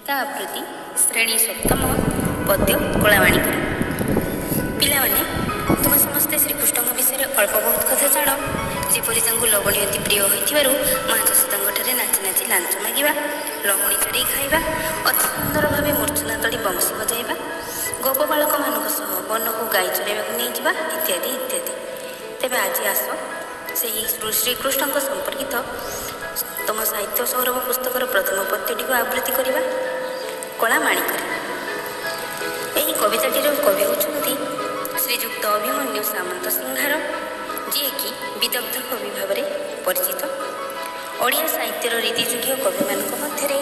କବିତା ଆବୃତ୍ତି, ଶ୍ରେଣୀ ସପ୍ତମ, ପଦ୍ୟ କଳାମାଣିକରେ। ପିଲାମାନେ, ତୁମେ ସମସ୍ତେ ଶ୍ରୀକୃଷ୍ଣଙ୍କ ବିଷୟରେ ଅଳ୍ପ ବହୁତ କଥା ଜାଣ, ଯେପରି ତାଙ୍କୁ ଲବଣୀ ଅତି ପ୍ରିୟ ହୋଇଥିବାରୁ ମା ଯଶୋଦାଙ୍କଠାରେ ନାଚି ନାଚି ଲାଞ୍ଚ ମାଗିବା, ଲହୁଣୀ ଚୋରେଇ ଖାଇବା, ଅତି ସୁନ୍ଦର ଭାବେ ମୂର୍ଚ୍ଛନା ତଡ଼ି ବଂଶୀ ବଜାଇବା, ଗୋପ ବାଳକମାନଙ୍କ ସହ ବନକୁ ଗାଈ ଚରାଇବାକୁ ନେଇଯିବା ଇତ୍ୟାଦି ଇତ୍ୟାଦି। ତେବେ ଆଜି ଆସ ସେହି ଶ୍ରୀକୃଷ୍ଣଙ୍କ ସମ୍ପର୍କିତ ତୁମ ସାହିତ୍ୟ ସୌରଭ ପୁସ୍ତକର ପ୍ରଥମ ପଦ୍ୟଟିକୁ ଆବୃତ୍ତି କରିବା କଳା ମାଣିକରେ। ଏହି କବିତାଟିର କବି ହେଉଛନ୍ତି ଶ୍ରୀଯୁକ୍ତ ଅଭିମନ୍ୟୁ ସାମନ୍ତ ସିଂହାର, ଯିଏକି ବିଦଗ୍ଧ କବି ଭାବରେ ପରିଚିତ। ଓଡ଼ିଆ ସାହିତ୍ୟର ରୀତିଯୁଗୀୟ କବିମାନଙ୍କ ମଧ୍ୟରେ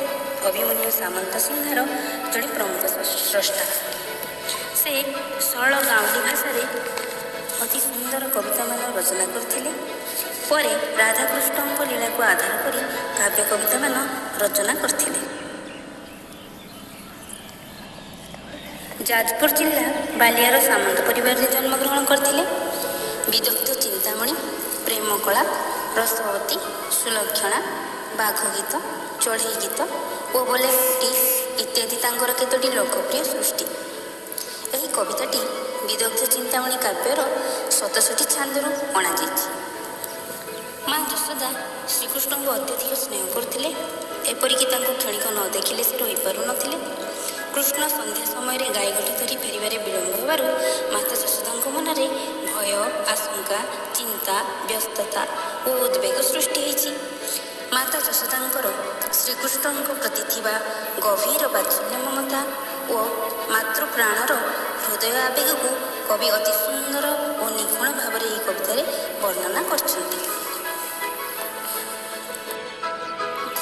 ଅଭିମନ୍ୟୁ ସାମନ୍ତ ସିଂହାର ଜଣେ ପ୍ରମୁଖ ସ୍ରଷ୍ଟା। ସେ ସରଳ ଗାଉଁଲି ଭାଷାରେ ଅତି ସୁନ୍ଦର କବିତାମାନ ରଚନା କରିଥିଲେ। ପରେ ରାଧାକୃଷ୍ଣଙ୍କ ଲୀଳାକୁ ଆଧାର କରି କାବ୍ୟ କବିତାମାନ ରଚନା କରିଥିଲେ। ଯାଜପୁର ଜିଲ୍ଲା ବାଲିଆର ସାମନ୍ତ ପରିବାରରେ ଜନ୍ମଗ୍ରହଣ କରିଥିଲେ। ବିଦଗ୍ଧ ଚିନ୍ତାମଣି, ପ୍ରେମକଳା, ରସବତୀ, ସୁଲକ୍ଷଣା, ବାଘ ଗୀତ, ଚଢ଼େଇ ଗୀତ ଓ ବୋଲେଟି ଇତ୍ୟାଦି ତାଙ୍କର କେତୋଟି ଲୋକପ୍ରିୟ ସୃଷ୍ଟି। ଏହି କବିତାଟି ବିଦଗ୍ଧ ଚିନ୍ତାମଣି କାବ୍ୟର 67 ଛାନ୍ଦରୁ ଅଣାଯାଇଛି। ମା ଯଶୋଦା ଶ୍ରୀକୃଷ୍ଣଙ୍କୁ ଅତ୍ୟଧିକ ସ୍ନେହ କରୁଥିଲେ, ଏପରିକି ତାଙ୍କୁ କ୍ଷଣିକ ନ ଦେଖିଲେ ସେ ରହିପାରୁନଥିଲେ। କୃଷ୍ଣ ସନ୍ଧ୍ୟା ସମୟରେ ଗାଈ ଗୋଠ ଧରି ଫେରିବାରେ ବିଳମ୍ବ ହେବାରୁ ମାତା ଯଶୋଦାଙ୍କ ମନରେ ଭୟ, ଆଶଙ୍କା, ଚିନ୍ତା, ବ୍ୟସ୍ତତା ଓ ଉଦ୍ବେଗ ସୃଷ୍ଟି ହୋଇଛି। ମାତା ଯଶୋଦାଙ୍କର ଶ୍ରୀକୃଷ୍ଣଙ୍କ ପ୍ରତି ଥିବା ଗଭୀର ବାତ୍ସଲ୍ୟ ମମତା ଓ ମାତୃପ୍ରାଣର ହୃଦୟ ଆବେଗକୁ କବି ଅତି ସୁନ୍ଦର ଓ ନିଖୁଣ ଭାବରେ ଏହି କବିତାରେ ବର୍ଣ୍ଣନା କରିଛନ୍ତି।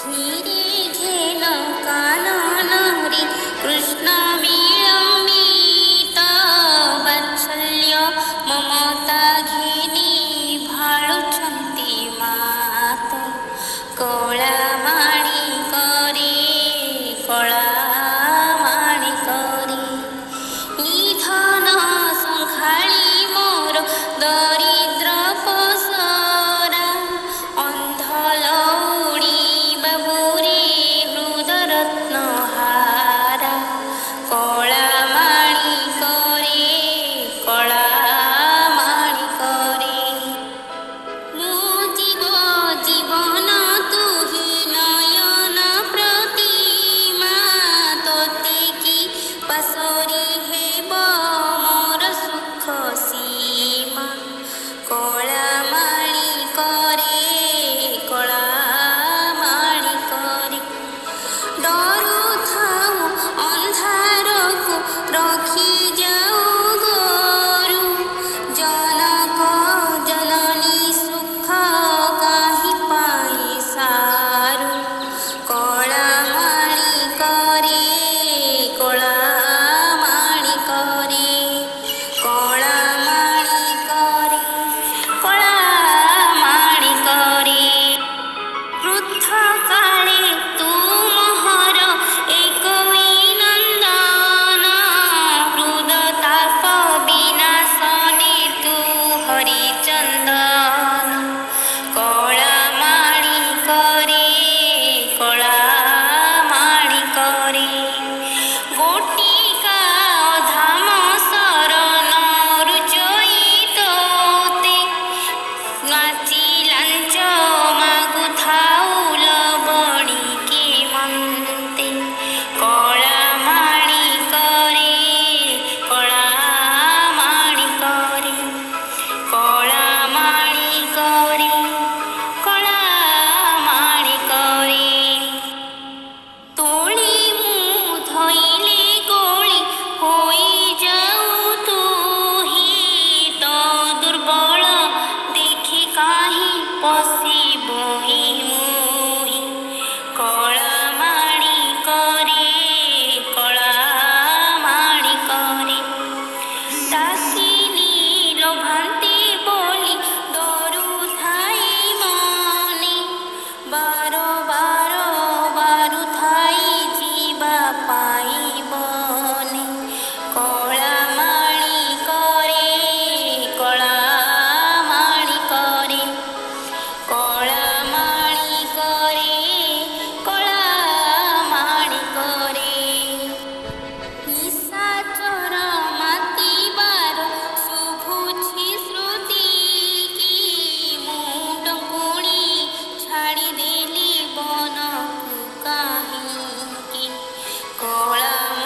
ଧୀରେ ଘେନ କାନନରେ କୃଷ୍ଣ ବିଳମ୍ବିତ ବାତ୍ସଲ୍ୟ ମମତା ଘେନି ଭାଳୁଛନ୍ତି ମାତ କଳା ମାଣିକରେ, କଳା ମାଣିକରେ। ନିଧନ ସଂଖାଳି ମୋର ଦରିଦ୍ର ପୋଷିଲେ। କଳା।